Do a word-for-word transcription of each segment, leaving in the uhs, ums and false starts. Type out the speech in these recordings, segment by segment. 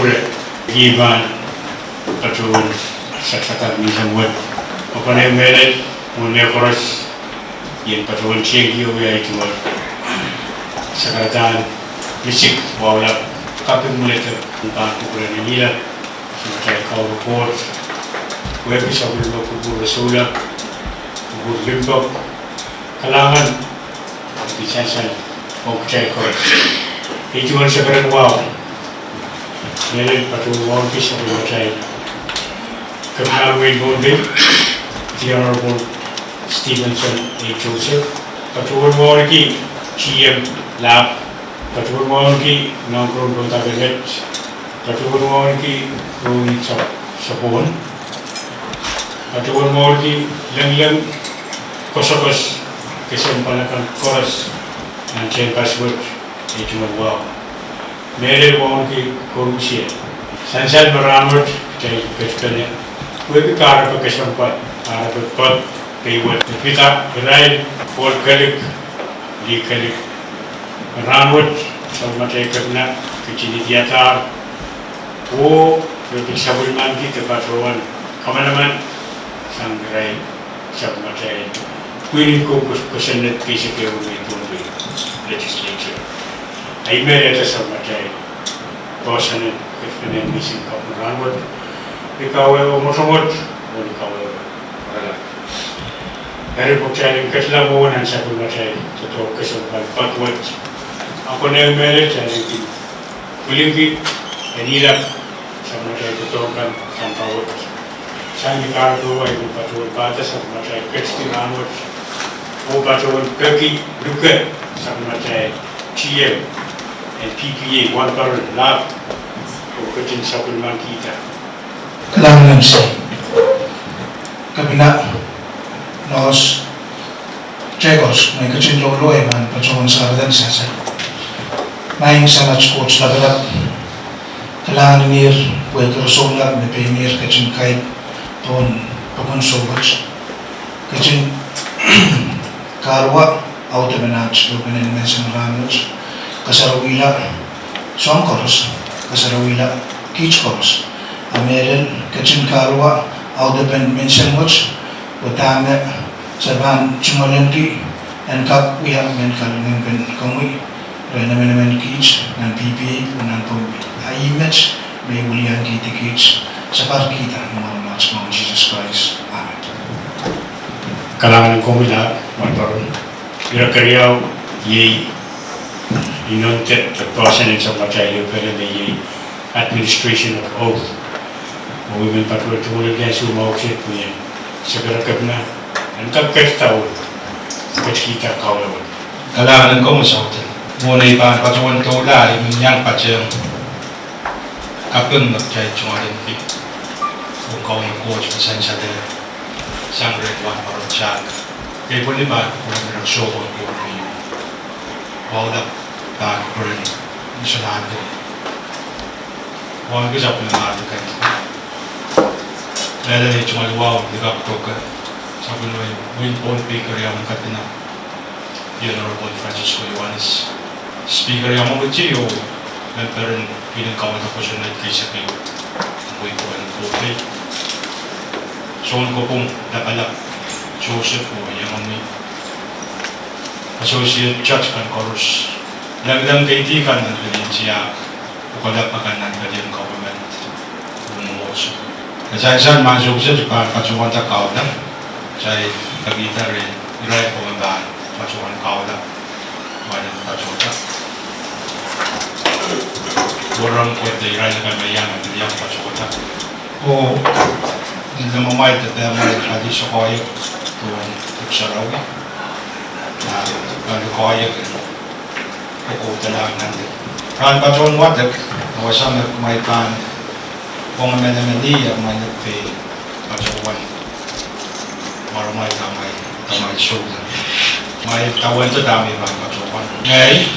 Pwuhre, I pahn patohwan saksakada menseng wet. Ahpw konehng mehlel, mwohn mehkoaros, I en patohwan tiengkihong ie duwen sakaradahn misik wahu lap kaping mwuledek en pahn kupwuren Inela, samatail kaureport, wehwehki sapwellime kupwur Resoula, kupwur limpoak, kalahngan, ki sansal, ong kitail koaros. Ei duwen sakaradahn wahu, mehlel patohwan wauneki sapwellimatail Kepina wehin Pohnpei, The Honorable Stevenson A. Joseph, patohwan wauneki T M Laak, patohwan wauneki Nohn Krohn Rotake Let, patohwan wauneki Roni Sa-, Sapon, patohwan wauneki lengleng, koasoakoas, kesempwal akan koaros, nan tehnpas wet, ei duwen wahu. Mehlel wauneki koarusie. Sansal me rahnwet kitail ketipene, wehwehki kahrepe kesempwal, kahrepe pek, pei wet, pida irail, ohl kelik, lih kelik. Me rahnwet, sapwellimatail Kepina, ketin idiadahr, oh, re pil sapwellimaniki de patohwan kamanaman sang irail sapwellimatail pwihn en koukoasoanehdi keisek ehu en Pohnpei Legislature. Ahi mehlel de sapwellimatail poahsoan en ketipene menseng kapw me rahnwet, ni kawehwe mwotomwot, oh ni kawehwe oaralap. Eri pwe kitail en ketlahng mwowe nan sapwellimatail doadoahk kesempwal pek wet, a konehng mehlel kitail en kin pwilikihdi en ilap sapwellimatail doadoahk kan sampah wet. Sang ni kahrepe wet I pil patohwan pahda sapwellimatail ketipene rahnwet, oh patohwan peki luke sapwellimatail T M en P P A, Wahnpoaron Laak, oh ketin sapwellimanikihda. Kalahngan en sei. Kepina, Nohs, kitail koaros, me I ketin loalloale I pahn patohwan sarawi en sansal. Maing Samat Koht Lapalap, kalahngan en ihr, pwehki roson lap me pein ihr ketin kaidehn pokon soukohp. Ketin kahluwa audepen aht lohpenen menseng rahnwet, kasarawihla soahng koaros, kasarawihla kiht koaros. A mehlel ketin kahluwa audepen menseng wet, oh dahme se pahn tungoalenki en kak wia mehn kalinganpen komwi, rehn emenemen kiht nan P P A oh nan Pohnpei. A ih met me I wiliankihdi kiht, sakarkihda ni mwaren aht Kaun Sises Krais. Amen. Kalahngan en komwi Laak, Wahnpoaron. Ire keriau, iei inoun de poahsoan en sapwellimatail ehu pele me iei administration of oath. Oh I men patohwan tungoalenki ansou mwahu kiset pwehn sekere Kepina en kak ketida oh ketikihda kawewe. Kalahngan en komwi Southern. Mwohn ei pahn patohwan doula I men iang patehng kaping me kitail tungoalenki ong Kauno Koht me sansalehr sang rehn Wahnpoaron Saang. Kei pwehn pahn kupwuren Rek Sohpo en Pohnpei, wahu lap pahn kupwuren Misineri wauneki sapwellime mahn kan. Mehlel ei tungoal wahu likapw doke sapwellime wehin Pohnpei keriaun Kepina, The Honorable Francisco Ioanis, Speaker iamwakiti oh memperen pwihn en kauwada kosonned keisek ehu en wehi Pohnpei, Sounkopwung Lapalap Joseph oh iengomwi, Associate Judge kan koaros, lengileng keidi kan nan pelien tiahk, pwukoa lap akan nan pelien government, oh mwomwohdiso. Kitail sang mahn soukiset pahn patohwanda kaula, kitail pekihda rehn irail kowe me pahn patohwan kaula mwail en patohda. Weremw kohdo irail akan me iang, me pil iang patohda. Oh, ni lemwamwail de pehmwail pali sokoahiek pohn pwuhk sarawi, ah, pali koahiek en kokoudalahng nan rahn patohwen wadek, e wasa me kumwail pahn ong emenemen ih, e kumwail pahn patohwan mwaromwail, amwail, amwail souleng. Kumwail dawehn dahme pahn patohwan. Ngehi.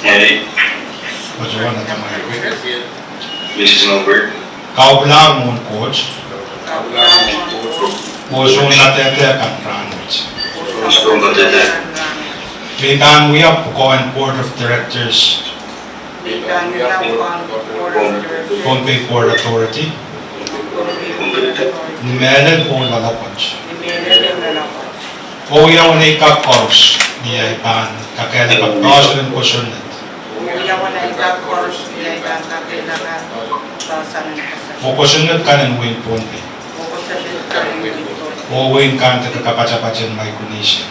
Ngehi. Patohwan dahme. Miss Norbert. Kaupwulan mwohn Koht. Oh soun kadehde kan rahnwet. Me I pahn wia pwukoahn Board of Directors Pohnpei Port Authority, ni mehlel oh loalopwoat. Oh wiawi ei kak koaros ni ei pahn kakehlaka poahsoan en kosonned oh kosonned kan en wehin Pohnpei oh wehin Kahntek Kapatapat en Micronesia.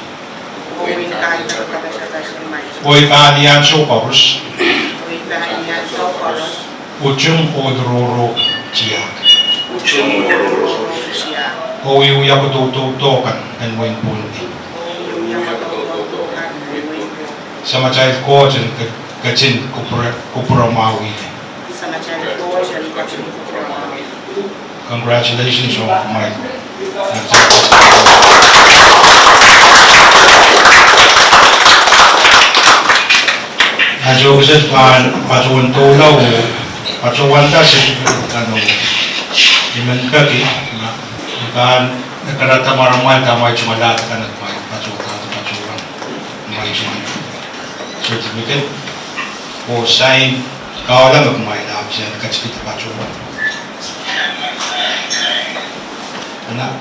Oh ei pahn ni ansou koaros utung oh luroro tiahk oh wiewia kodoudoudo kan en wehin Pohnpei. Samatail Koht en ketin kupwuramwahwih. Congratulations ong kumwail. Ansou kiset pahn patohwan doula oh patohwanda certificate kan oh I men peki ma I pahn karada mwaramwail dahme I tungoal kan, kumwail patohwanda patohwan kumwail tungoal certificate oh sign, kaula me kumwail ahpw tiahk ketikihda patohwan.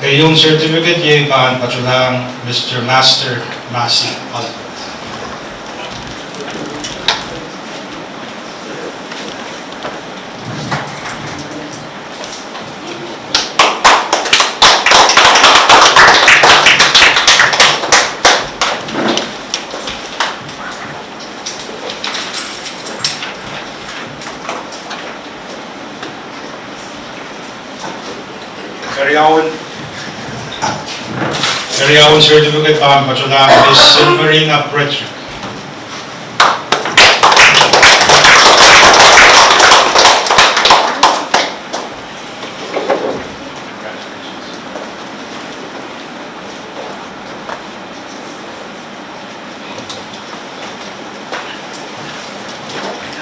Keieun certificate iei pahn patohlahng Mister Master Masi Albert. Keriaun, keriaun certificate pahn patohlahng Miss Silverina Frederick.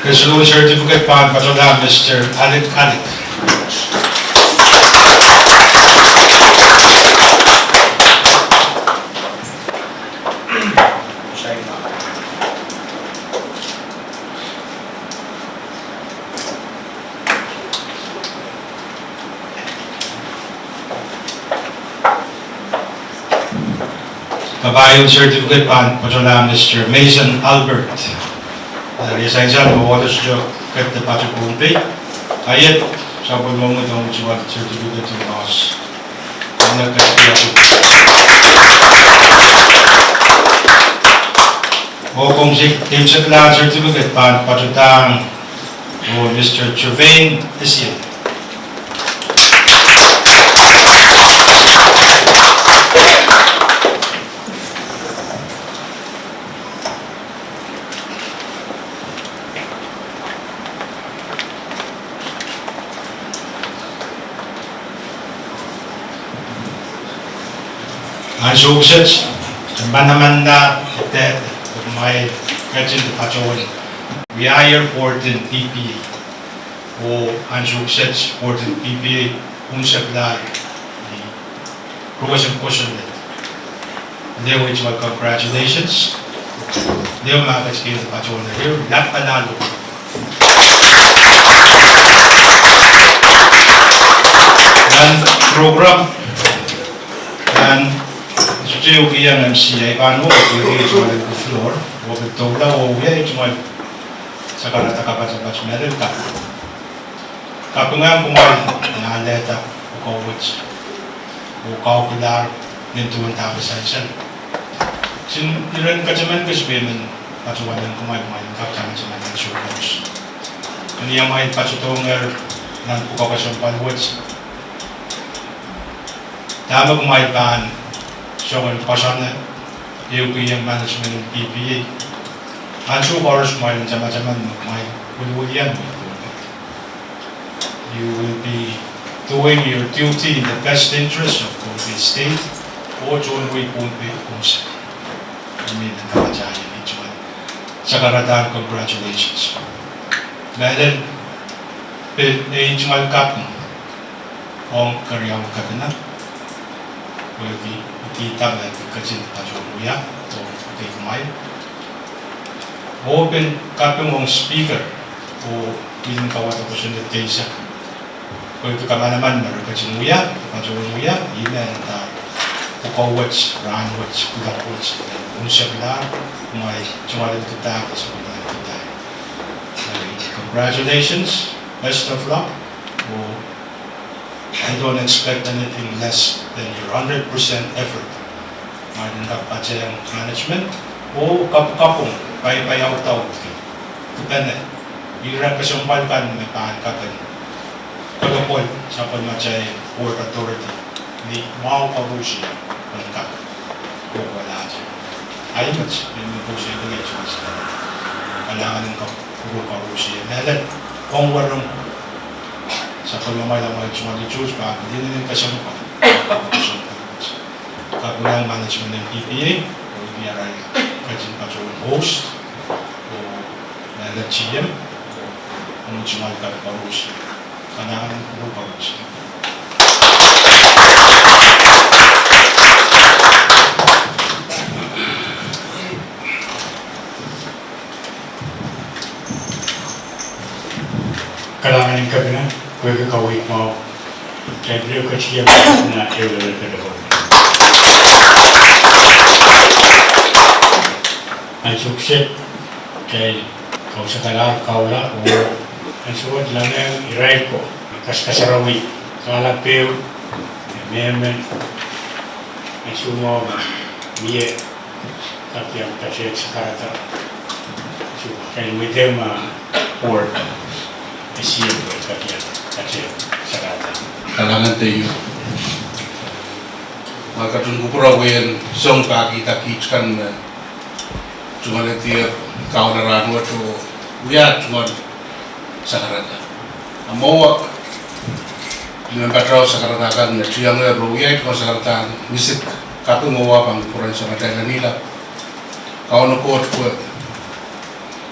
Kesiluhn certificate pahn patohlahng Mister Alec Alec. Kapahieu certificate pahn patohlahng Mister Mason Albert. Eri sansal me ohlo sohte ket de pato Pohnpei. Ahi, sapwellimomwi dohng tungoal certificate en oas. Oh komw sik, komw sik la certificate pahn patohlahng oh Mister Gervain Essien. Ansou kiset, manaman da, ede, kumwail ketin patohwan wia airport en P P A. Oh ansou kiset port en P P A unsekla ni ruwesen kosonned. Leo, it's my congratulations. Leo, ma ketikihda patohwan, leo, lap palalu. Nan program, nan sohte uhkihong M C I pahn oh, oh, oh, oh, floor, oh, oh, doula, oh, oh, oh, oh, sakarada kapatapat mehlel ka. Kapingahki kumwail en alehda pwukoa wet oh kaukilahr nin duwen dahme sansal. Kisin iren ketemen kis pwe I men patohwanohng kumwail, kumwail en kak tamataman ansou koaros. Ni amwail patohdohngehr nan pwukoa kesempwal wet, dahme kumwail pahn song en koasoane, ehukihong management en P P A, ansou koaros kumwail en tamataman me kumwail wiliwilian me Pohnpei. You will be doing your duty in the best interest of Pohnpei State, oh tohn wehi Pohnpei unsek. I men kamatahieng ituwen sakaradahn congratulations. Mehlel, pil ei tungoal kaping ong keriaun kepina, pwehki I kihda me ketin patohwan wia oh ekei kumwail. Oh pil kaping ong Speaker Oh, pil en kauwada kosonned eisek. Pwehki kamanaman me re ketin wia, re ketin wia, ih me nda, pwukoa wet, rahn wet, kuloak wet, unsek lahr, kumwail tungoalenki dahme, sapwellimomwi dahme. Congratulations, best of luck. Oh, I don't expect anything less than your hundred percent effort. Mwail en kak patehng management, oh kapwukapwung, paipai audaudki. Dipene, ire kesempwal kan me pahn kak en kolokol sapwellimatail board authority, ni mwahu koarusie, pahn kak kohkohlahte. Ahi met, me me koarusie, kalahngan en kak, koarusie. Mehlel, ong wahnpoaron sapwellimamwail, amwail tungoal tuht, pahn linen kesempwal. Kapwunang management en P P A, oh irail ketin patohwan host, oh mehlel T M, oh tungoal kan koarusie. Kalahngan en kupwur koarusie. Kalahngan en Kepina, pwehki kaweid mwahu. Kitail pil ketiket Kepina ehu level pedoko. Ansou kiset, kitail kausakalahr kaula oh ansou wet langehng irail ko, kaskasarawi, kalapw ehu, me me, ansou mwahu me mie kak iang patehng sakarada. So, kain wet me board, e sie pwe kak iang patehng sakarada. Kalahngan teio. Ma ketin kupwurki en song pahkihda kiht kan me tungoal diar kaula rahnwet oh wia tungoal sakarada. A mwowe, I men patohwan sakarada kan me tiangehr oh wia tungoal sakarada, misik kaping oh wa pahn kupwuren Samatail Nanleng. Kauno Koht pwe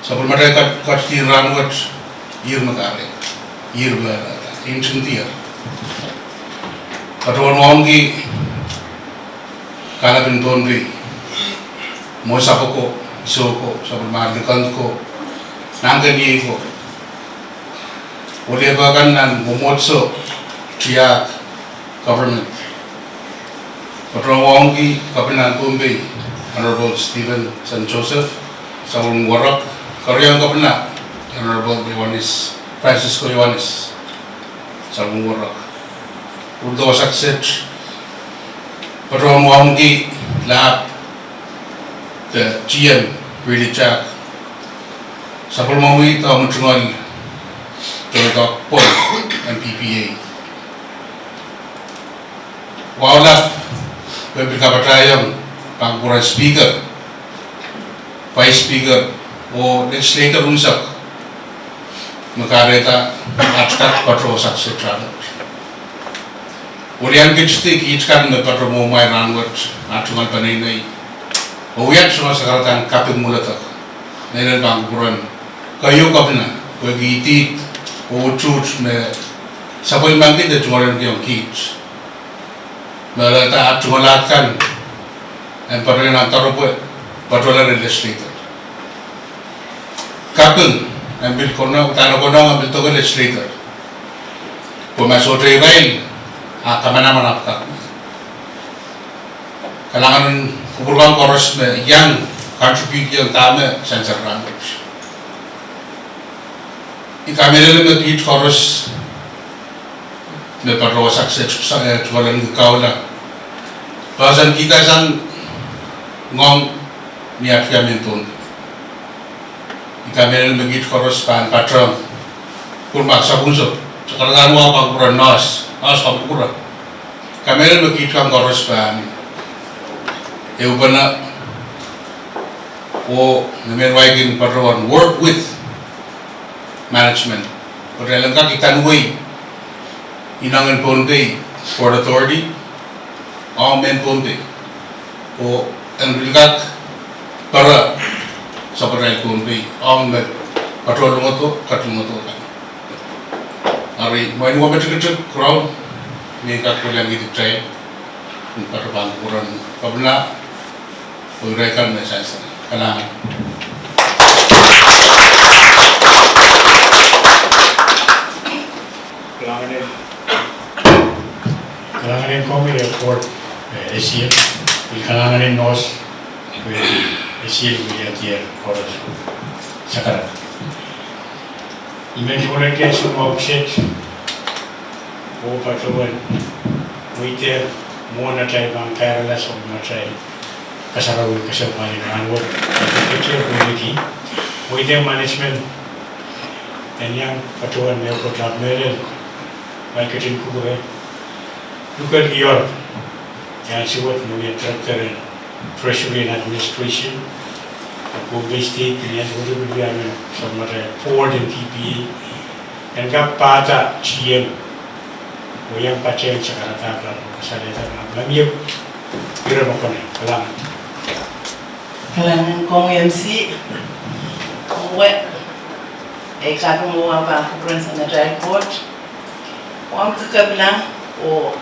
sapwellimatail kat, kat diar rahnwet, ih me kahrehda, ih me, eh, intingdier. Patohwan wauneki kalapw en Pohnpei, mwo sapwko, sohko, sapwellime likan ko, nahnkeniei ko. Weliepe kan nan mwomwohdiso, tiahk, government. Patohwan wauneki Kepina en Pohnpei, Honorable Steven San Joseph, sapwellimen Warok, Keriaun Kepina, Honorable Ioanis, Francisco Ioanis, sapwellimen Warok. Uhdahn wasa kiset, patohwan wauneki lahp de T M, really tiahk, sapwellimomwi de tungoal, tungoal pwon en P P A. Wahu lap, pil kapatahiong pahn kupwuren Speaker, Vice Speaker, oh legislator unsek me kahrehda aht kak patohwan wasa kiset rahnwet. Welian kiht, kiht kan me patohwan mwohmwail rahnwet, aht tungoal peneinei, oh wia tungoal sakaradahn kaping mwuledek. Mehlel pahn kupwuren keieu Kepina, pwehki idid oh utuht me sapwellimanki de tungoalenkiong kiht. Mehlel da aht tungoal aht kan en patohwan nan doaropwe, patohwan legislator. Kaping en pil konehng, dahme konehng en pil doke legislator, pwe ma sohte irail, a kamanaman ahpw kak. Kalahngan en kupwur kan koaros me iang contribute iang dahme sansal rahnwet. I kamehlele me kiht koaros me patohwan wasa kiset, eh, tungoal en kaula, pahsan kihda sang ngoang ni aht wia mehn Pohnpei. I kamehlele me kiht koaros pahn patohwan kupwur, ma sapwung soh, sakaradahn wa pahn kupwuren noahs, noahs pahn kupwuren. Kamehlele me kiht kan koaros pahn ehupene, oh me mehn wai kin patohwan work with management, pwe kitail en kak idawehn inengen Pohnpei Port Authority, ong mehn Pohnpei, oh en pil kak pere sapwatail Pohnpei ong me patohwan longodo, kat longodo kan. Ari, mwein wa me tikitik, Crown, me kak pil iang kitail, patohwan kupwuren Kepina, oh irail kan me sansal. Kalahngan. Kalahngan en komwi, eh, board, eh, esiel, pil kalahngan en nohs, eh, esiel, pil iang dier koaros. Sakarat. I men suwed ke soumwahu kiset, oh patohwan, mweidehng, mwohn atail pahn kairala soangen atail kasarawi kesempwal en rahnwet, ketier pwehki, mweidehng management, en iang patohwan mehkot ahpw mehlel, mwail ketin kupwure, luke liol, iang suwed me wia director en Treasury and Administration, en Pohnpei State, pil iang suwed pil wia me soangen atail board en D P A, en kak pahda T M, oh iang patehng sakaradahn kasalehda ma mie ire me konehng, kalahngan. Kalahngan komwi M C, oh, e kaping oh ahpw kupwuren sang atail board, oh ahmw kekepina, oh,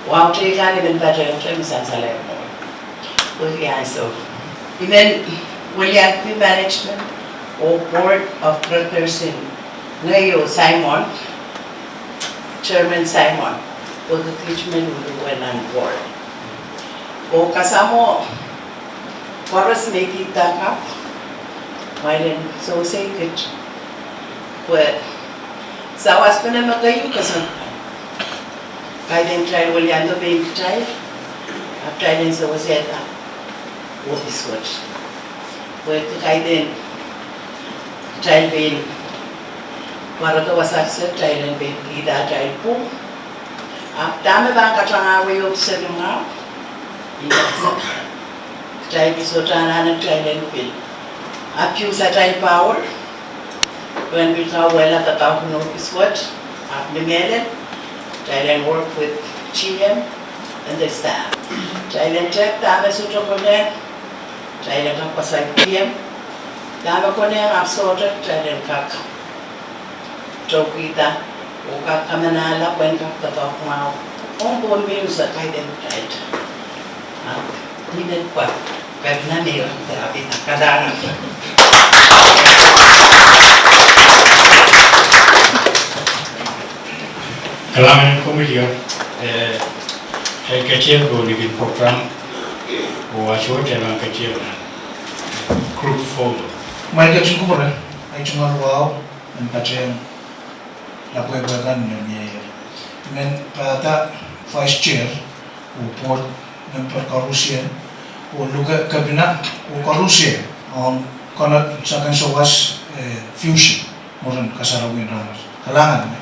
oh ahmw teikan I men patehng te me sansal mwo. Wehwehki ansou. I men weliakapwih management oh board of directors en ngehi oh Simon, Chairman Simon, pwehki kiht men wiliwil nan board. Oh kasamwo koaros me I kihda kapw, mwail en sewese kiht, pwe sawaspene me keieu kesempwal. Kaidehn kitail weliandi pein kitail, ahpw kitail en sewesehda ohpis wet. Pwehki kaidehn kitail pein pwarada wasa kiset, kitail en pein kihda atail pwung. Ahpw dahme pahn katangahwei ohpis en mwahu, I men kitail pil sohte anahne kitail en pil abuse atail power, pwehn pil kauwehla doadoahk en ohpis wet, ahpw ni mehlel, kitail en work with T M and the staff. Kitail en tehk dahme sohte konehng, kitail en kak wasa T M, dahme konehng ahpw sohte, kitail en kak tohkihda, oh kak kamanahla pwehn kak doadoahk mwahu ong Pohnpei unsek, kaidehn kitail. Ah, I men pwukat nan ehu, kalahngan. Kalahngan en komwi liol, eh, e ketier pohn nin program, oh ahnsou te e pahn ketier nan group photo. Mwail ketin kupwure, ei tungoal wahu en patehng lapwehpwe kan me mie. I men pahda vice chair oh board member koarusie, oh luke kepina oh koarusie, ong konehng saken sawas, eh, fusion, mwurin kasarawien rahnwet. Kalahngan.